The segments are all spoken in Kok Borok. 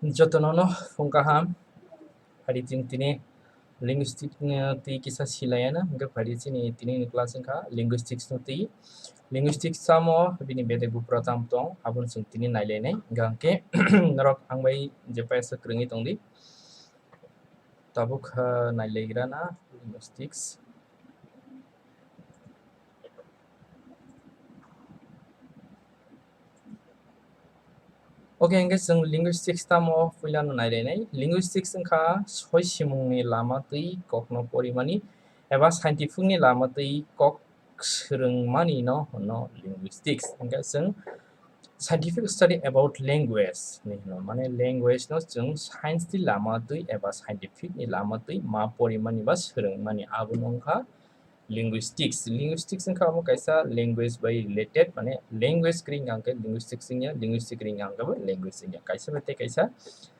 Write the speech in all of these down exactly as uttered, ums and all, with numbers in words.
Jotono no phung kaham. Phari chwng tini linguistic ni twi kisa silayana, hwnkhe phari chini tini ni class wngkha linguistics no twi. Linguistics tamo bini bedek buphura tamo tong, abono chwng tini nailainai. Hwnkhe norok ang bai je paisa kwrwngwi tongdi. Tabuk, ah, nailaigrana linguistics. Okay, hwnkhe chwng linguistics tamo puilano nailainai. Linguistics wngkha soi simungni lama twi kokno porimani eba scientific ni lama twi kok swrwngmani no hwno linguistics. Hwnkhe chwng scientific study about language ni hwno, mane language no chwng science ni lama twi eba scientific ni lama twi ma porimani ba swrwngmani, abono wngkha linguistics. Linguistics wngkha omo kaisa language bai related, mane language kwrwi wngkha hwnkhe linguistics wngya, linguistic kwrwi wngkha hwnkhe bo language wngya. Kaisa bai tei kaisa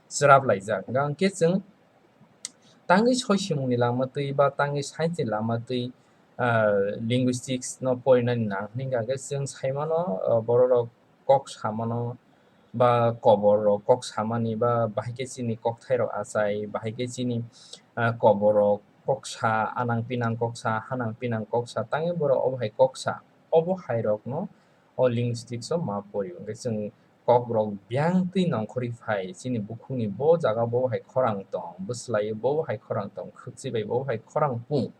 chwrap laijak. Hwnkhe chwng tangwi soi simungni lama twi ba tangwi science ni lama twi, ah, linguistics no porinani nang hwnkha hwnkhe chwng saimano, ah, bororok kok samano ba koborrok kok samani ba bahai khe chini kokthairok achai, bahai khe chini, ah, koborrok kok sa, anang pinang kok sa, hanang pinang kok sa, tangwi borok obo hai kok sa, obo hairokno o linguistics o ma porio. Hwnkhe chwng kokrok biyang twi nongkhorwi phai, chini bukhukni bo jaga bo hai khorang tong, bwswlaio bo hai khorang tong, khwkchi bai bo hai khorang pung.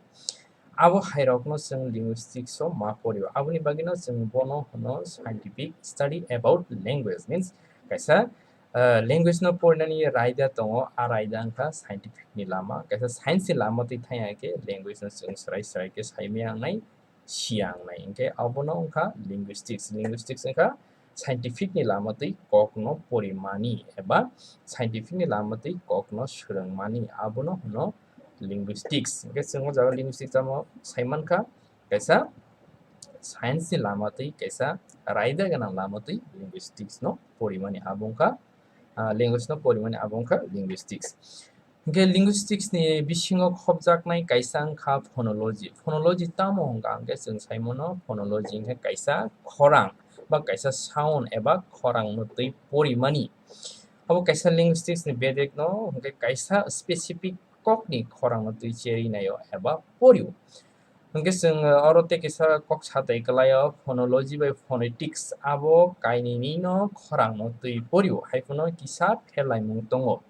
Abo hairokno chwng linguistics o ma porio. Aboni bagwino chwng bono hwno scientific study about language, means kaisa, ah, language no porinani raida tongo, a raida wngkha scientific ni lama, kaisa science ni lama twi thangya khe language no chwng swrai swrai khe saimaya wngnai, siya wngnai, hwnkhe abono wngkha linguistics. Linguistics wngkha scientific ni lama twi kokno porimani eba scientific ni lama twi kokno swrwngmani, abono hwno linguistics. Hwnkhe chwng o jaga linguistics tamo saimankha, kaisa science ni lama twi, kaisa raida gwnang lama twi linguistics no porimani, abo wngkha, ah, language no porimani, abo wngkha linguistics. Hwnkhe linguistics ni bisingo khopjaknai kaisa wngkha phonology. Phonology tamo hwnkha hwnkhe chwng saimano phonology hwnkhe kaisa khorang ba kaisa sound eba khorang no twi porimani. Abo kaisa linguistics ni bedek no hwnkhe kaisa specific kokni khorang no twi cherwi naio eba porio. Hwnkhe chwng, uh, oro tei kisa kok sa tei kwlaio, phonology bai phonetics, abo kainwino khorangno twi porio, hai phano kisa pherlaimung tongo.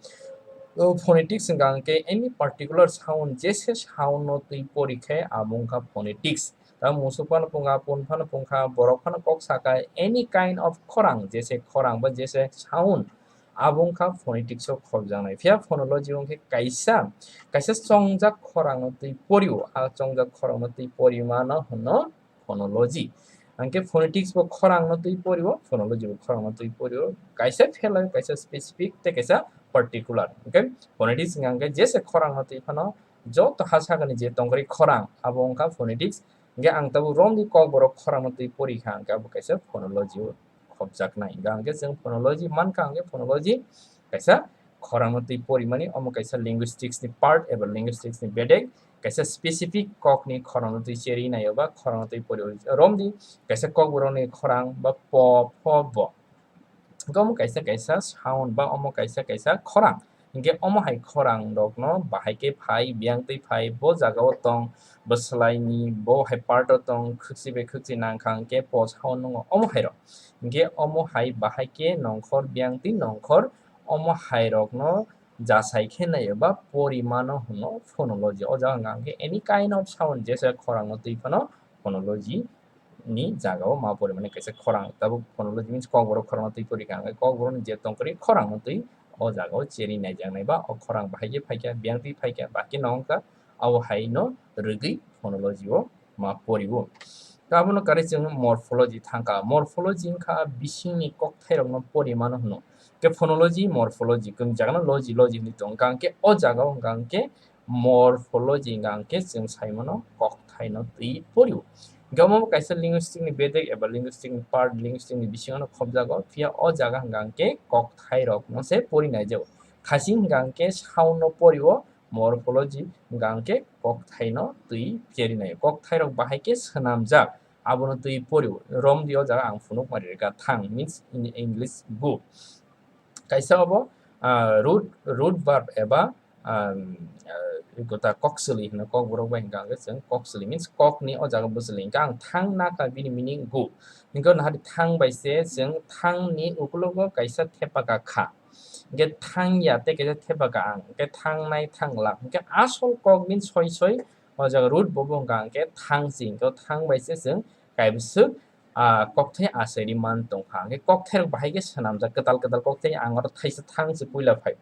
O phonetics hwnkha hwnkhe any particular sound, jese sound no twi pori khe abo wngkha phonetics. Ta musuk phano pungkha, pun phano pungkha, borok phano kok sakha, any kind of khorang, jese khorang ba jese sound, abo wngkha phonetics o khopjaknai. Phiya phonology wngkhe kaisa, kaisa chongjak khorangno twi porio, a chongjak khorangno twi porimano hwno phonology. Hwnkhe phonetics bo khorangno twi porio, phonology bo khorangno twi porio, kaisa pherlai, kaisa specific tei kaisa particular. Hwnkhe phonetics wngkha hwnkhe jese khorangno twi phano joto ha sakani je tongkori khorang, abo wngkha phonetics. Hwnkhe ang tabuk romni kokborok khorangno twi pori kha, hwnkhe abo kaisa phonology o khopjaknai. Hwnkhe chwng phonology mankha, hwnkhe phonology kaisa khorangno twi porimani, omo kaisa linguistics ni part eba linguistics ni bedek, kaisa specific kokni khorangno twi cherwi naio ba khorangno twi pori romdi, kaisa kokborokni khorang ba po, pho, bo. Hwnkhe omo kaisa kaisa sound ba omo kaisa kaisa khorang. Hwnkhe omo hai khorang rokno bahai khe phai, biyang twi phai, bo jaga o tong, bwswlaini bo hai part o tong, khwkchi bai khwkchi nang kha, hwnkhe po sound nungo omo hai rok. Hwnkhe omo hai bahai khe nongkhor, biyang twi nongkhor, omo hai rokno jasai khe naio ba porimano hwno phonology. O jaga hwnkha hwnkhe any kind of sound, jesa khorangno twi phano phonology ni jaga o ma porimani kaisa khorang. Tabuk phonology means kokborok khorangno twi pori kha, hwnkhe kokborokni je tongkori khorangno twi o jaga o cherwi naijaknai ba o khorang bahai khe phai kha, biyang twi phai kha, ba khe no wngkha, abo hai no rwgwi phonology o ma porio. Tei abono karwi chwng morphology thangkha. Morphology wngkha bisingni kokthairokno porimano hwno. Khe phonology, morphology, kwmwi jagano logy, logy hinwi tongo. Hwnkha hwnkhe o jagao hwnkha hwnkhe morphology hwnkha hwnkhe chwng saimano kokthaino twi porio. Hwnkhe omo kaisa linguistic ni bedek eba linguistic ni part, linguistic ni bisingo no khopjago. Phiya o jaga hwnkha hwnkhe kokthairokno se pori naijago. Khasing hwnkha hwnkhe sound no porio, morphology hwnkha hwnkhe kokthaino twi pherwi naio. Kokthairok bahai khe swnamjak, abono twi porio. Romdi o jaga ang phunukma ririkha thang, means in English go. Kaisa obo ah, root, root verb eba, um, ah, gota kok swlwi hino, kokborok bai hwnkha hwnkhe chwng kok swlwi means kokni o jaga bwswlwi hwnkha ang thang nakha bini meaning go. Hwnkhe nahari thang bai se chwng thangni ukulogo kaisa thepaka kha. Hwnkhe thangya tei kaisa thepaka ang, hwnkhe thangnai thanglak. Hwnkhe asol kok means soi soi o jaga root bo bo hwnkha hwnkhe thang se, hwnkhe thang bai se chwng kaibwswk ah, kokthai achairwi man tongkha. Hwnkhe kokthairok bahai khe swnamjak, kwtal kwtal kokthai ang oro thaisa thang se puila phai.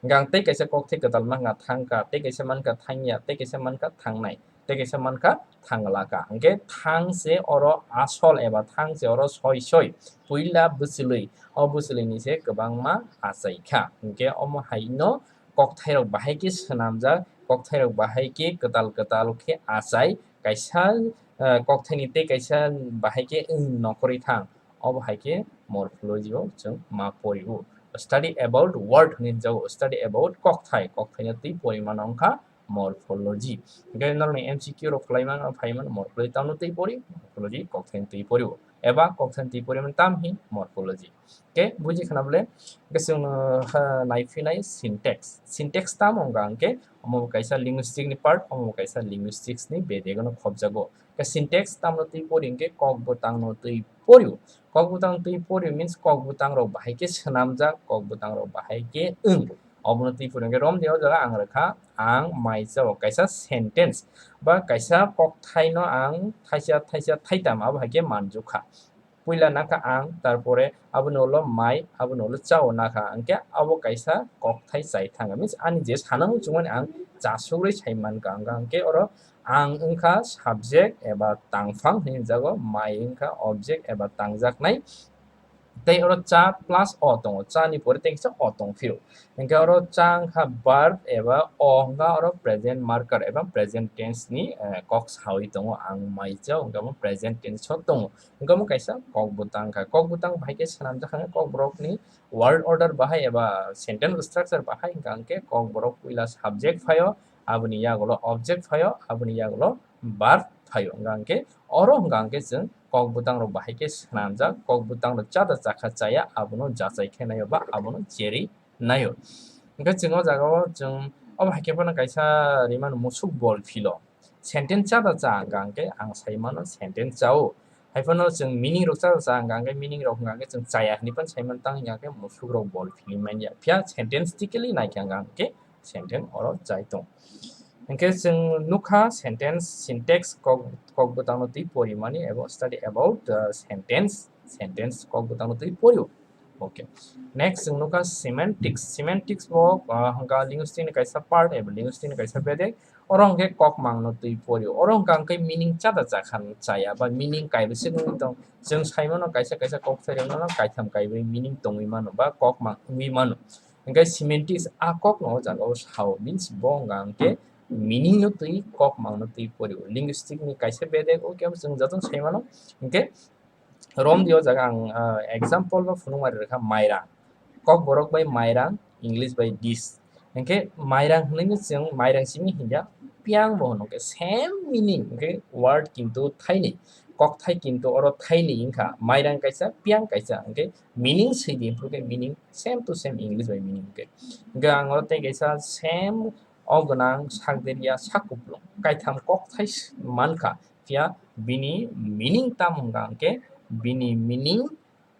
Hwnkhe ang tei kaisa kokthai kwtal mankha thangkha, tei kaisa mankha thangya, tei kaisa mankha thangnai, tei kaisa mankha thanglakha. Hwnkhe thang se oro asol eba thang se oro soi soi puila bwchwlwi, o bwchwlwini se kwbangma achaikha. Hwnkhe omo haino kokthairok bahai khe swnamjak, kokthairok bahai khe kwtal kwtal khe achai, kaisa, eh, kokthaini tei kaisa bahai khe wng nokhorwi thang. Obo hai khe morphology o chwng ma pori-o. Study about word hwnwi hwnjago, study about kokthai, kokthaino twi pori mano wngkha morphology. Hwnkhe norokni M C Q rok khlai mano, phai mano morphology tamno twi pori, morphology kokthaino twi pori-o. Eba kokthaino twi pori mano tam hi morphology. Hwnkhe buji khna bole, hwnkhe chwng, ha, nai phinai syntax. Syntax tamo wngkha hwnkhe, omo bo kaisa linguistic ni part, omo bo kaisa linguistics ni bedek no khopjago. Hwnkhe syntax tamno twi pori hwnkhe kok bwtang no twi pori-o. Kok bwtang twi pori means kok bwtang rok bahai khe swnamjak, kok bwtang rok bahai khe wng. Obono twi pori hwnkhe romdi o jaga ang rwkha, ang mai chao kaisa sentence ba kaisa kokthaino ang thaisa, thaisa, thaitam abo hai khe manjukha. Puila nakha ang, tarpore aboni ulo mai, aboni ulo chao nakha, hwnkhe abo kaisa kokthai chai thangkha. Means ani je sana muchungmani ang chasugwi sai mankha, hwnkha hwnkhe oro ang wngkha subject eba tangphang hinwi hwnjago, mai wngkha object eba tangjaknai. Tei oro cha plus o tongo, cha ni pore tei kisa o tong phio. Hwnkhe oro cha wngkha verb eba o wngkha oro present marker eba present tense ni, eh, kok sawi tongo, ang mai chao, hwnkhe omo present tense o tongo. Hwnkhe omo kaisa kok bwtang kha. Kok bwtang bahai khe swnamjak kha kok borok ni word order bahai eba sentence structure bahai hwnkha hwnkhe kok borok puila subject phaio, aboni yagulo object phaio, aboni yagulo verb phaio. Hwnkha hwnkhe oro hwnkha hwnkhe chwng kok bwtang rok bahai khe swnamjak, kok bwtang rok cha da cha kha chaya, abono jachai khe naio ba abono cherwi naio. Hwnkhe chwng o jaga o chwng obo hai khe phano kaisa rimano musuk bol philo. Sentence cha da cha hwnkha hwnkhe ang sai mano sentence chao. Hai phano chwng meaning rok cha da cha hwnkha hwnkhe meaning rok hwnkha hwnkhe chwng chaya hinwi phano sai mano, tang hwnkha hwnkhe musuk rok bol philwi manya. Phiya sentence tikeli nai khe hwnkha hwnkhe sentence oro chai tong. Hwnkhe chwng nukha sentence syntax kok, kok bwtangno twi porimani ebo study about, uh, sentence, sentence kok bwtangno twi porio. Okay. Next chwng nukha semantics. Semantics bo, uh, hwnkha linguistic ni kaisa part eba linguistic ni kaisa bedek. Oro hwnkhe kok mangno twi porio. Oro hwnkha hwnkhe meaning cha da cha kha chaya ba meaning kaibwswk wngwi tong. Chwng sai mano kaisa kaisa kok sai rwmano kaitham kaibrwi meaning tongwi mano ba kok mang wngwi mano. Hwnkhe semantics a kokno o jaga o sao, means bo hwnka hwnkhe meaning no twi kok mang no twi pori o. Linguistic ni kaisa bedek o khe chwng jotono sai mano. Hwnkhe romdi o jaga ang, ah, example ba phunukmari rwkha mairang. Kok borok bai mairang, English bai dish. Hwnkhe mairang hwnwi no chwng mairang simi hinya, piang bo hwno khe same meaning, hwnkhe word kintu thaini, kokthai kintu oro thaini wngkha, mairang kaisa, piang kaisa, hwnkhe meaning swi di, hwnkhe meaning same to same English bai meaning hwnkhe. Hwnkhe ang oro tei kaisa same o gwnang sak derya sak kupulung kaitham kokthai s-, mankha, phiya bini meaning tamo hwnka hwnkhe bini meaning,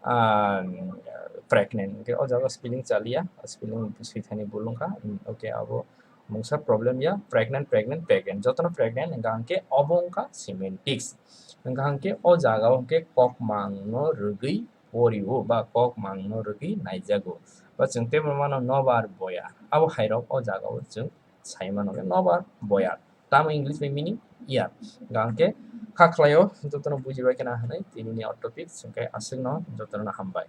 ah, pregnant. Hwnkhe o jaga spelling chaliya, spelling swithani bul wngkha. Hmm, okay, abo mungsa problem ya, pregnant, pregnant, pregnant. Jotono pregnant hwnka hwnkhe obo wngkha semantics. Hwnka hwnkhe o jaga o hwnkhe kokmangno rwgwi porio ba kokmangno rwgwi naijago. Ba chwng teibo mano nobar boyar. Abo hairok o jaga o chwng sai mano khe nobar boyar. Tamo English bai meaning year. Hwnkha hwnkhe kha khlaio, jotono bujibai kheno hinwi tinini o topic, hwnkhe aswkno jotono hambai.